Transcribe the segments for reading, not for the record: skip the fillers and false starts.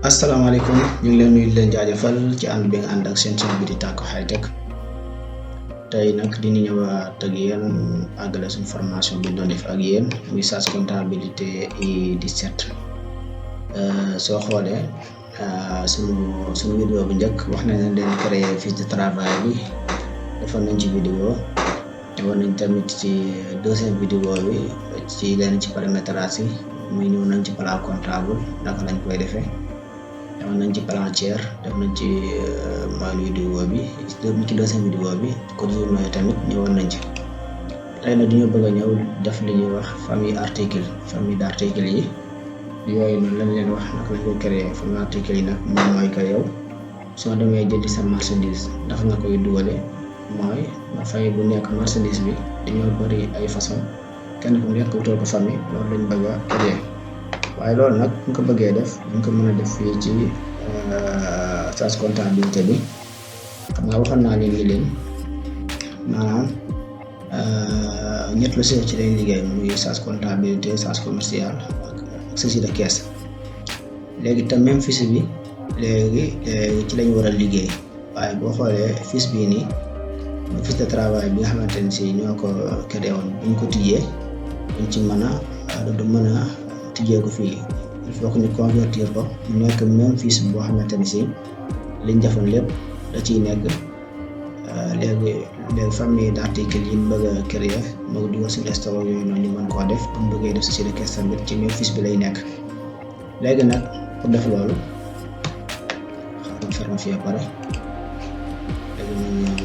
asalaamaaleykum ñu ngi leen nuyu di leen jaajëfal ci ànd bi nga ànd ak seen chaîne bi di Tacko High Tech tey nag dina ñëwaat ak yéen àggale suñu formation bi doon def ak yéen muy SAS comptabilité I17 soo xoolee suñu vidéo bu njëkk wax nañ leen créer fiche de travail bi defoon nañ ci vidéo ñëwoon nañ tamit ci deuxième vidéo bi ci leen ci paramétrage yi muy ñëw nañ ci plan comptable naka lañ koy defee defoon nañ ci plan tiers def nañ ci mooy vidéo bi ci deuxième vidéo bi ko di mooy tamit ñëwoon nañ ci tey nag dañoo bëgg a ñëw def li ñuy wax famille d'article yi yooyu noonu lañ leen wax naka lañ koy créer famille article yi nag moom mooy que yow soo demee jëndi sa marchandise ndax nga koy dugale mooy nga fay bu nekk marchandise bi dañoo bëri ay façon kenn ku nekk wutal ko famille loolu lañ bëgg a créer waaye loolu nag bu ko bëggee def ñu ko mën a def fii ci SAS comptabilité bi xam nga waxoon naa leen ni leen maanaam ñett lu ci lañ liggéey muy SAS comptabilité SAS commercial ak saisie de caisse léegi tam même fiche bi léegi ci lañ war a liggéey waaye boo xoolee fiche bii nii fiche de travail bi nga xamante ne si ñoo ko créé woon buñ ko tijjee duñ ci mën a du mën a tijjee ko fii il faut que ñu convertir ko mu nekk même fiche boo xamante ne si liñ defoon lépp da ciy nekk léegi famille d'article yi ñu bëgg a créer moo dugal suñu stock yooyu noonu ñu mën koo def bu ñu bëggee def saisie de caisse tamit ci même fiche bi lay nekk léegi nag pour def loolu xam fii pare léegi ñu ñëw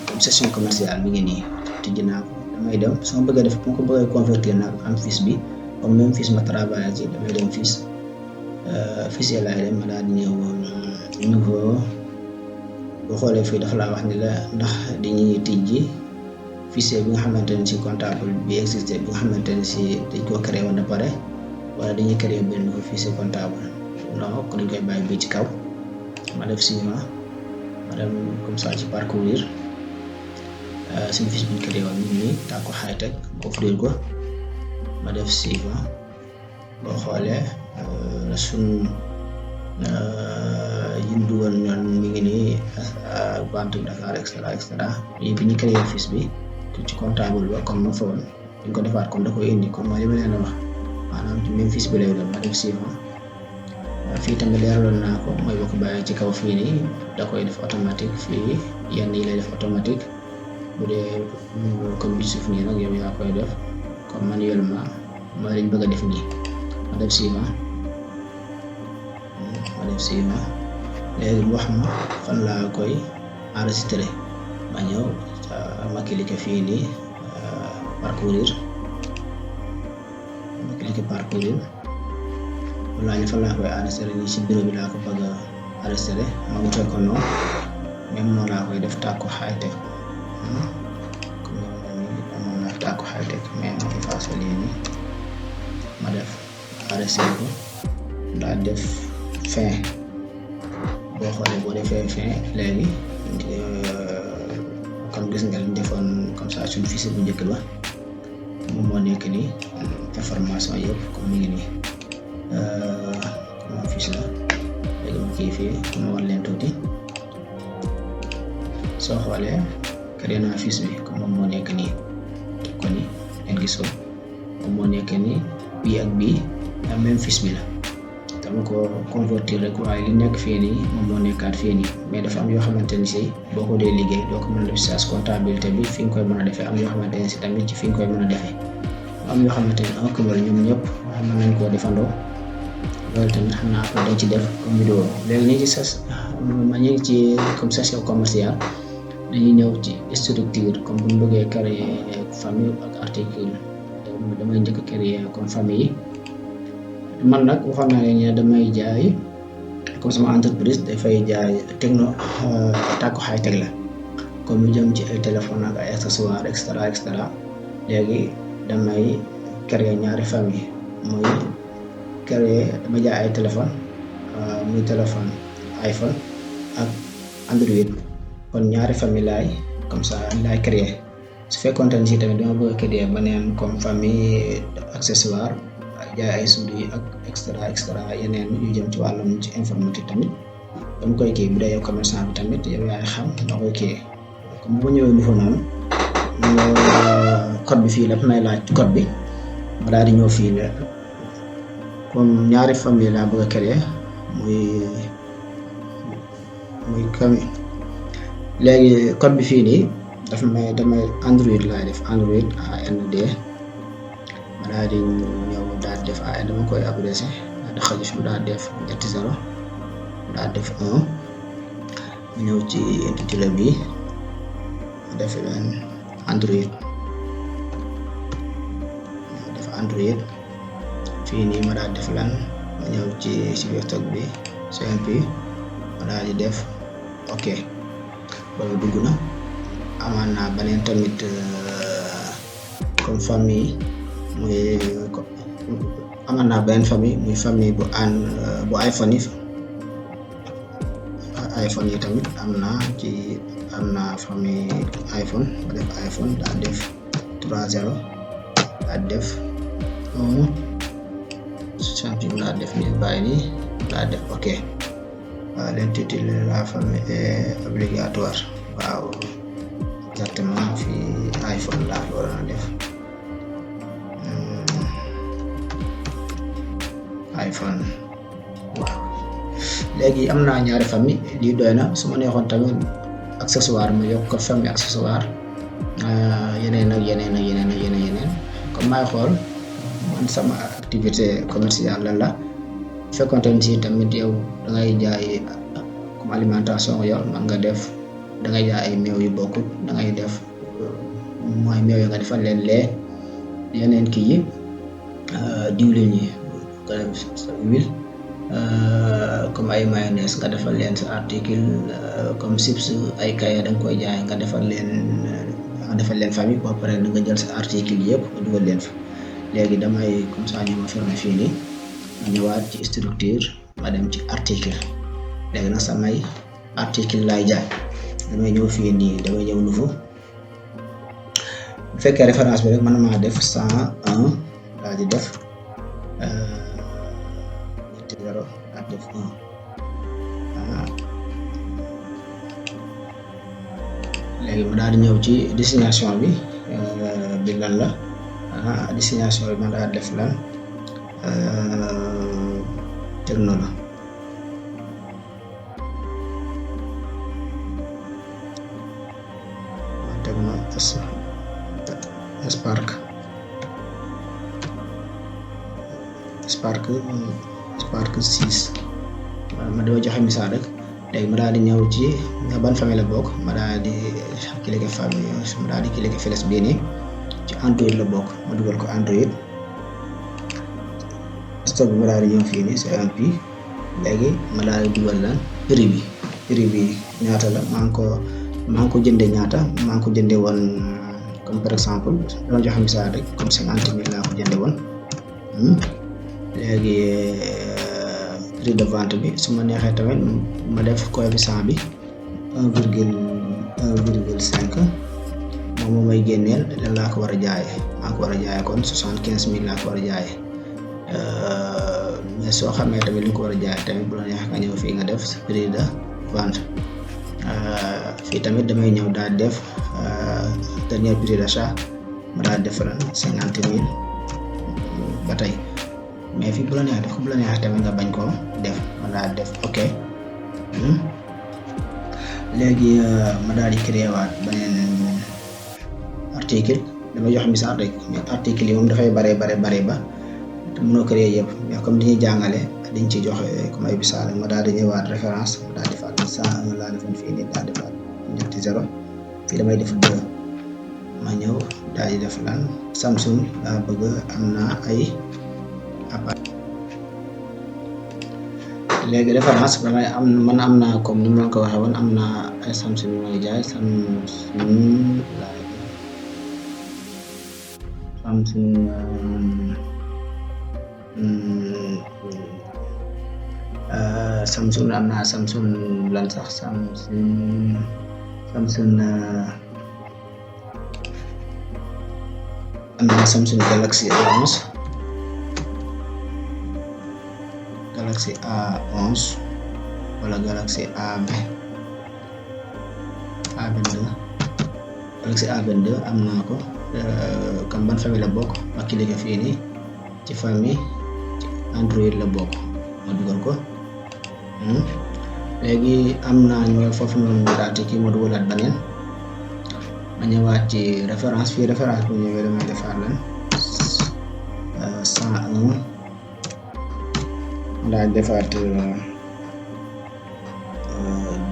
comme session commerciale mi ngi nii tijji naa ko damay dem su ma bëggee def bu ma ko bëggee convertir nag am fiche bi comme même fiche ma travaillé ci damay dem fiche fichier laay dem ma daal di ñëw nouveau boo xoolee fii dafa laa wax ni la ndax dañuy tijji fichier bi nga xamante ne si comptable bi existé bi nga xamante ne si dañ koo créé woon ba pare wala dañuy créé benn nouveau fichier comptable non kon dañ koy bàyyi bii ci kaw ma def suivant ma dem comme ça ci parcourir suñu fiche bi ñu créé woon nii Tacko High Tech ma offrir ko ma def suivant boo xoolee suñ yi dugal ñoon mi ngi nii vente Dakar extra yi bi ñu créé fiche bi ci comptable ba comme ma fa woon dañ ko defaat kon da koy indi comme li ma leen wax maanaam ci même fiche bi lay doon ma def suivant fii tamit leeraloon naa ko mooy boo ko bàyyee ci kaw fii nii da koy def automatique fii yenn yi lay def automatique bu dee comme bi suuf nii nag yow yaa koy def comme manuellement mooy lañ bëgg a def nii ma def suivant léegi mu wax ma fan laa koy enregistré ma ñëw ma cliqué fii nii parcourir wala ñu fan laa koy enregistré nii ci bureau bi laa ko bëgg a enregistré ma wutal ko noonu même noonu laa koy def Tacko High Tech comme amoon na Tacko High Tech mais ma effacé lii nii ma def enregistré ko daal def fin boo xoolee boo defee fin léegi comme gis nga liñ defoon comme ça suñu fichier bu njëkk ba moom moo nekk nii information yëpp comme mi ngi nii comme fiche la léegi ma kii fii ma wan leen tuuti soo xoolee créé naa fiche bi comme moom moo nekk nii teg ko ni ngeen gis ko moom moo nekk nii bii ak bii même fiche bi la dama ko convertir rek waaye li nekk fii nii moom moo nekkaat fii nii mais dafa am yoo xamante ni si boo ko dee liggéey doo ko mën a def SAS comptabilité bi fi nga koy mën a defee am yoo xamante ne si tamit ci fi nga koy mën a defee am yoo xamante ni en commun ñoom ñëpp mën nañ koo defandoo loolu tamit xam naa ko dañ ci def comme vidéo léegi nii ci SAS ma ñu ngi ci comme session commerciale dañuy ñëw ci structure comme bu ñu bëggee créer famille ak article damay njëkk a créer comme famille yi man nag waxoon naa leen ne damay jaay comme sama entreprise dafay jaay Tacko High Tech la comme lu jëm ci ay téléphone ak ay accessoires extra léegi damay créer ñaari famille muy créer dama jaay ay téléphone muy téléphone iPhone ak Android kon ñaari famille laay comme ça laay créer su fekkoon ne si tamit dama bëgg a créer beneen comme famille accessoire jaay ay souris ak extra yeneen yu jëm ci wàllum ci informatique tamit dama koy kii bu dee yow commerçant bi tamit yow yaay xam da koy kii comme bu ma ñëwee niveau noonu code bi fii la may laaj code bi ma daal di ñëw fii la comme ñaari famille laa bëgg a créer muy famille léegi code bi fii nii dafa may damay Android laay def Android AND ma daal di ñëw daal di def AND dama koy abrégé daal di xajif mu daal di def ñetti 0 daal di def 1 mu ñëw ci intitulé bi ma def leen Android def Android fii nii ma daal def lan ma ñëw ci biir tag bi CMP ma daal di def ok loolu dugg na. amaan naa beneen tamit comme famille muy amaan naa beneen famille muy famille bu iPhone yi tamit am naa famille iPhone ma def iPhone daa def 3.0 daa def champion daa def ni bàyyi ni daa def ok l'intitulé de la famille est obligatoire waaw exactement fii iPhone laa fi waroon a def iPhone waaw léegi am naa ñaari famille lii doy na su ma neexoon tamit accessoire ma yokk ko famille accessoire yeneen comme may xool man sama activité commerciale la fekkoon tamit yow da ngay jaay comme alimentation yow man nga def da ngay jaay ay meew yu bokkut da ngay def mooy meew yi nga defal leen lee yeneen kii yi diwlin yi nga def sa huile comme ay mayonnaise nga defal leen sa article comme chips ay kaya da nga koy jaay nga defal leen famille ba pare nga jël sa article yëpp nga dugal leen fa léegi damay comme ça ñu ma fermé fii nii ma ñëwaat ci structure ma dem ci article léegi nag samay article laay jaay damay ñëw fii nii damay ñëw nouveau bu fekkee référence bi rek mën maa def 101 daal di def ñetti 0 daal def 1 léegi ma daal di ñëw ci destination bi lan la destination bi ma daal def lan Tecno la Tecno Spark 6 ma dama joxe misaal rek léegi ma daal di ñëw ci ban famille la bokk ma daal di cliquer famille ma daal di cliquer flèche bii nii ci Android la bokk ma dugal ko Android stock bi ma daal di ñëw fii nii CMP léegi ma daal di dugal lan prix bi ñaata la maa ngi ko jëndee ñaata maa ngi ko jëndee woon comme par exemple dama joxe misaal rek comme 50 000 laa ko jëndee woon léegi prix de vente bi su ma neexee tamit ma def coefficient bi 1,5 moom may génneel lan laa ko war a jaayee maa ko war a jaayee kon 75 000 laa ko war a jaayee mais soo xamee tamit li nga ko war a jaayee tamit bu la neex nga ñëw fii nga def prix de vente fii tamit damay ñëw daal def dernier prix d'achat ma daal def ren 50 000 ba tey mais fii bu la neex def ko bu la neex tamit nga bañ koo def ma daal def ok léegi ma daal di créer waat beneen article dama jox misaal rek mais article yi moom dafay bare ba te mënoo créer yëpp mais comme dañuy jàngale dañ ci joxe comme ay misaal ma daal di ñëwaat référence ma daal di defaat 101 laa defoon fii nii daal di defaat ñetti 0 fii damay def 2 ma ñëw daal di def lan Samsung laa bëgg am naa ay appareil léegi référence damay am naa comme ni ma ko waxee woon am naa ay Samsung yu may jaay Samsung am naa Samsung lan sax Samsung am naa Samsung Galaxy A11 Galaxy A11 wala Galaxy A22. Galaxy A22 am naa ko. Comme ban famille la bokk ma cliquer fii nii ci famille ci Android la bokk ma dugal ko. Léegi am naa ñëw foofu noonu ñu daal di kii ma dugalaat beneen ma ñëwaat ci référence fii référence bu ñëwee damay defaat lan 101 ma daal defaat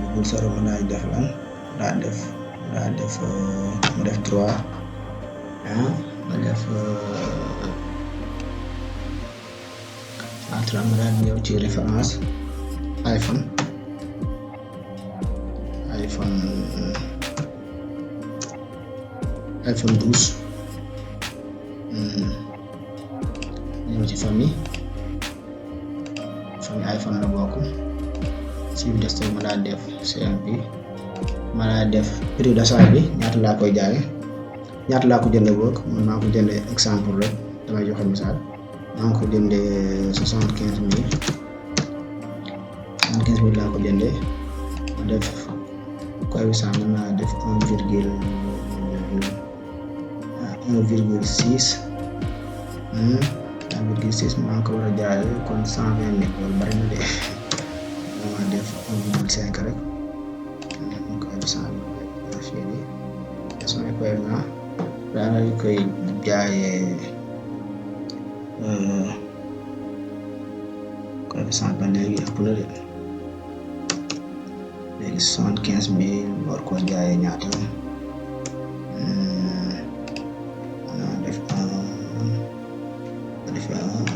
bugul soro ma daal def lan daa def ma def 3 ma def entrée ma daal ñëw ci référence iPhone 12 ñëw ci famille iPhone la bokk ci bi desktop ma daal def CMP ma daal def prix d'achat bi ñaata laa koy jaayee ñaata laa ko jëndee boog man maa ko jëndee exemple rek damay joxe misaal maa ngi ko jëndee 75 000 laa ko jëndee ma def coefficient mën naa def 1,6 maa ngi ko war a jaayee kon 120 000 loolu bari na de ma def 1,5 rek coefficient bi fii nii sama coefficient daanaka ñu koy jaayee coefficient ba léegi ëpp na de léegi 75 000 war koo jaayee ñaata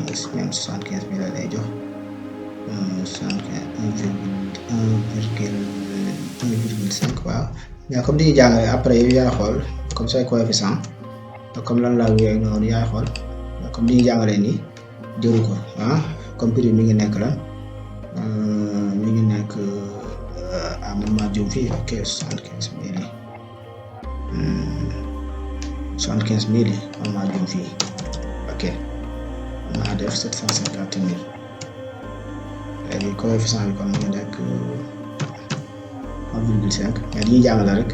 def même 75 000 la lay jox 1,5 waaw mais comme dañuy jàng après yow yaay xool comme say coefficient comme lan laa wéy noonu yaay xool comme dañuy jàngalee nii jëru ko comme prix mi ngi nekk lan mi ngi nekk man maa jëm fii ok 75 000 man maa jëm fii ok maa def 750 000 léegi coefficient bi kon mu ngi nekk 1,5 mais dañuy jàngale rek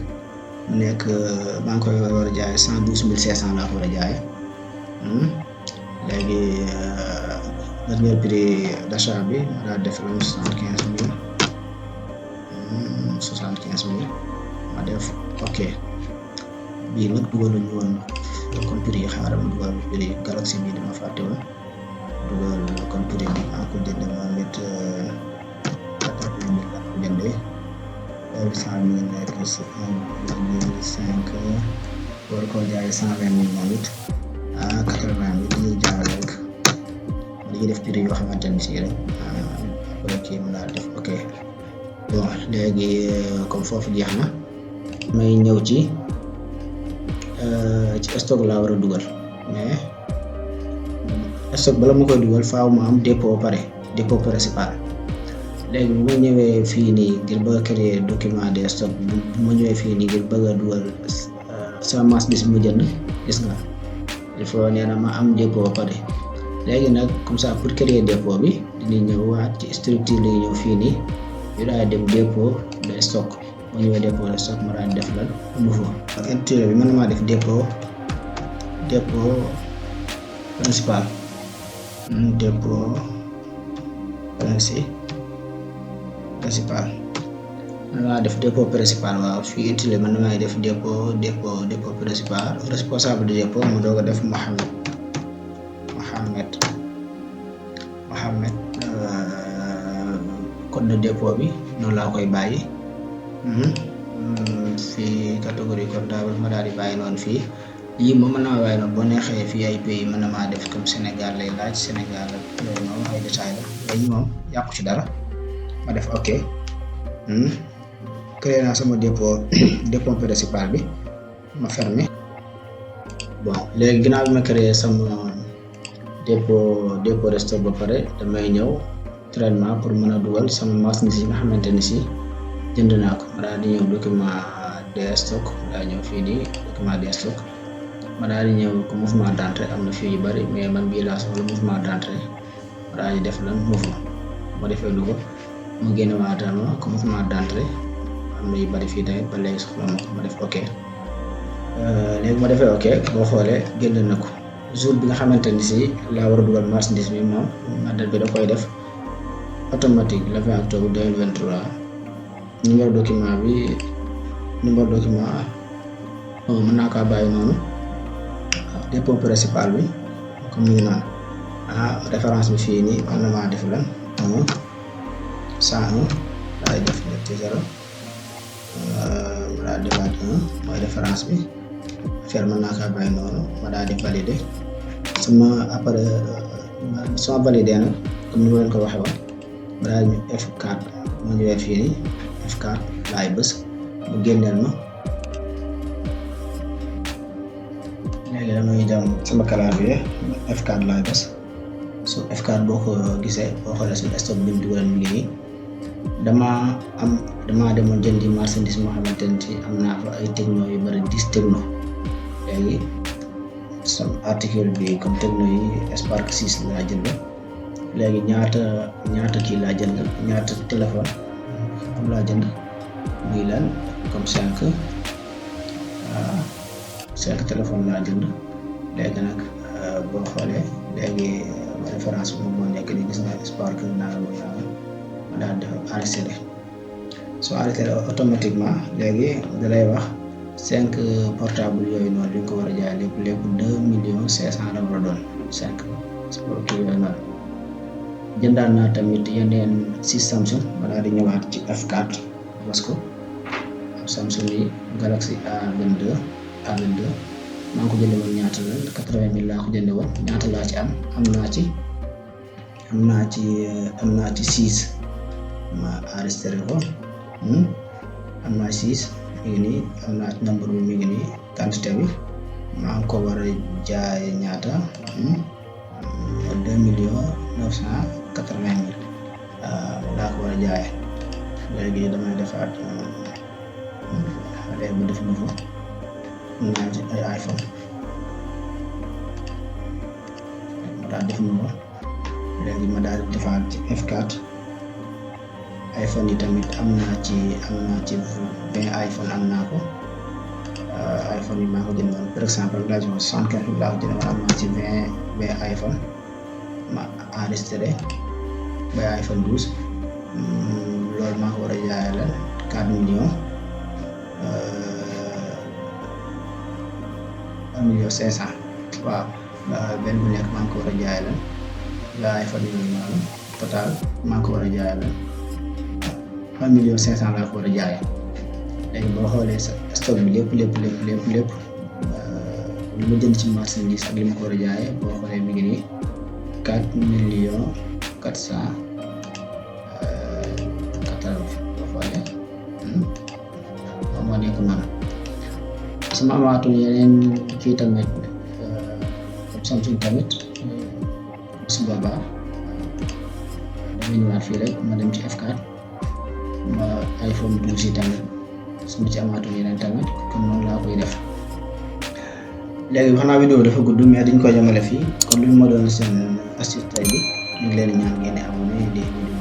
mu nekk maa ngi koy war a jaayee 112 500 laa ko war a jaayee léegi dernier prix d'achat bi ma daal def lan 75 000 ma def ok bii nag dugaluñu woon kon prix yi xaaral ma dugal prix Galaxy bi dama fàtte woon dugal kon prix bi maa ko jëndee moom it 14 000 laa ko jëndee coefficient mi ngi nekk si 1,5 war koo jaayee 120 000 moom it 80 000 dañuy jaarale rek dañuy def prix yoo xamante ni si rek après kii mu daal def ok bon léegi comme foofu jeex na may ñëw ci stock laa war a dugal mais stock bala ma koy dugal faaw ma am dépôt dépôt principal léegi bu ma ñëwee fii nii ngir bëgg a créer document de stock bu ma ñëwee fii nii ngir bëgg a dugal sama marchandise bi ma jënd gis nga il faut nee na ma am dépôt ba pare léegi nag comme ça pour créer dépôt bi dinañ ñëwaat ci structure lay ñëw fii nii ñu daal dem dépôt de stock ma ñëwee dépôt de stock ma daal def lan nouveau ak intitulé bi mën na maa def dépôt principal dépôt principal mën naa def dépôt principal waaw fii intitulé mën na maa def dépôt principal responsable de dépôt mu doog a def Mohamed code de dépôt bi noonu laa koy bàyyi fii catégorie comptable ma daal di bàyyi noonu fii yii moom mën na maa bàyyi noonu boo neexee fii ay pays mën na maa def comme Sénégal lay laaj Sénégal ak yooyu noonu ay détails la léegi moom yàqu ci dara ma def ok créé naa sama dépôt principal bi ma fermé bon léegi ginnaaw bi ma créé sama dépôt de stock ba pare damay ñëw traitement pour mën a dugal sama marchandise yi nga xamante ni si jënd naa ko ma daal di ñëw document de stock ma daal di ñëw fii nii document de stock ma daal di ñëw ko mouvement d'entrée am na fii yu bari mais man bii laa soxla mouvement d'entrée ma daal di def lan mouvement ma defee lu ko mu génne waatal ma commencement d'entrée am na yu bari fii tamit ba léegi soxla ma ko ma def ok. Léegi ma defee ok boo xoolee génn na ko jour bi nga xamante ni si laa war a dugal marchandise bi moom date bi da koy def automatique le 20 octobre 2023. numéro document mën naa kaa bàyyi noonu. Dépôt principal bi comme ni ngi noonu référence bi fii nii man na maa def lan 101 laay def ñetti 0 laa defaat 1 mooy référence bi affaire mën naa kaa bàyyi noonu ma daal di valider sama validé nag comme ni ma leen ko waxee woon ma daal ñu F4 ma ñëwee fii nii F4 laay bës mu génneel ma. léegi damay dem sama clavier F4 laay bës so F4 boo ko gisee boo xoolee suñu stock bi mu dugal mi ngi nii damaa demoon jëndi marchandise moo xamante ne ci am naa fa ay techno yu bari 10 techno. léegi sama article bi comme techno yi Spark 6 laa jënd. léegi ñaata kii laa jënd ñaata téléphone am laa jënd muy lan comme 5 téléphone laa jënd. léegi nag boo xoolee léegi référence bi moom moo nekk ni gis nga Spark naa la ma daal def enregistré soo enregistré automatiquement léegi da lay wax 5 portable yooyu noonu li nga ko war a jaay lépp 2,500,000 la war a doon 5 kii yooyu noonu. jëndaan naa tamit yeneen 6 Samsung ma daal di ñëwaat ci F4 parce que Samsung yi Galaxy A22 maa ngi ko jëndee woon ñaata la 80,000 laa ko jëndee woon ñaata laa ci am naa ci 6 ma enregistré ko am naa 6 mi ngi nii am naa ci number bi mi ngi nii quantité bi maa ngi ko war a jaay ñaata 2,980,000 laa ko war a jaay. léegi damay defaat léegi mu def nouveau naa ci ay iPhone ma daal def nouveau léegi ma daal defaat ci F4 iPhone yi tamit am naa ci 20 iPhone am naa ko. iPhone yi maa ko jëndoon par exemple laa ci 75 laa ko jëndoon am naa ci 20 iPhone ma enregistré ba iPhone 12 loolu maa ko war a jaayee la 4 millions 1,500,000 waaw benn bu nekk maa ngi ko war a jaayee la iPhone yooyu noonu total maa ngi ko war a jaayee la 1,500,000 laa ko war a jaayee. léegi boo xoolee sa stock bi lépp li ma jënd ci marchandise ak li ma ko war a jaayee boo xoolee mi ngi nii 4,480,000 boo xoolee moo nekk noonu. sama amaatu yeneen kii tamit Samsung tamit su boobaa damay ñëwaat fii rek ma dem ci F4 ma iPhone 12 yi tamit su ma ci amaatu yeneen tamit kon noonu laa koy def. léegi wax naa vidéo dafa gudd mais dañ ko yemale fii kon lu ma doon seen astuce tay bi ñu ngi leen ñaan ngeen di abonné di vidéo